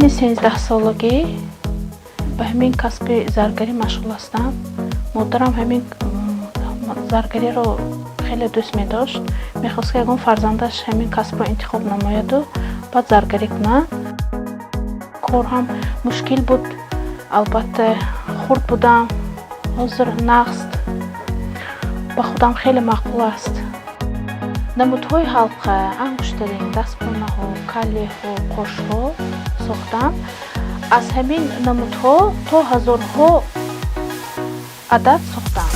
Синни 13-солагӣ ба ҳамин касби заргарӣ машғул ҳастам. Модарам ҳамин заргариро хеле дӯст медошт, мехост, ки ягон фарзандаш ҳамин касбро интихоб намояду баъд заргарӣ кунад. Кор ҳам мушкил буд, албатта, хурд будам. Ҳозир нағз, ба худам хеле маъқул аст. Намудҳои ҳалқа, ангуштарин, дастпонаҳо, калеҳо, қошҳо сохтам. Аз ҳамин намудҳо то ҳазорҳо адад сохтам.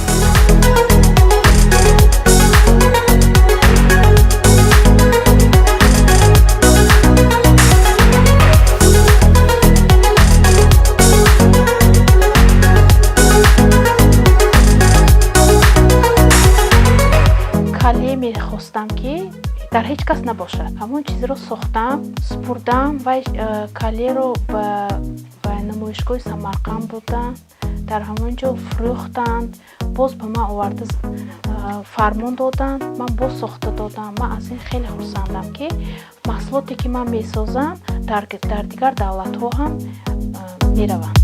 Кале мехостам, ки дар ҳеҷ кас набошад. Ҳамон чизро сохтам, супурдам. Вай калеро ба намоишгоҳи Самарқанд бурдам, дар ҳамон ҷо фурӯхтанд. Боз ба ман оварда фармон доданд, ман боз сохта додам. Ман аз ин хеле хурсандам, ки маҳсулоте, ки ман месозам, дар дигар давлатҳо ҳам мераванд.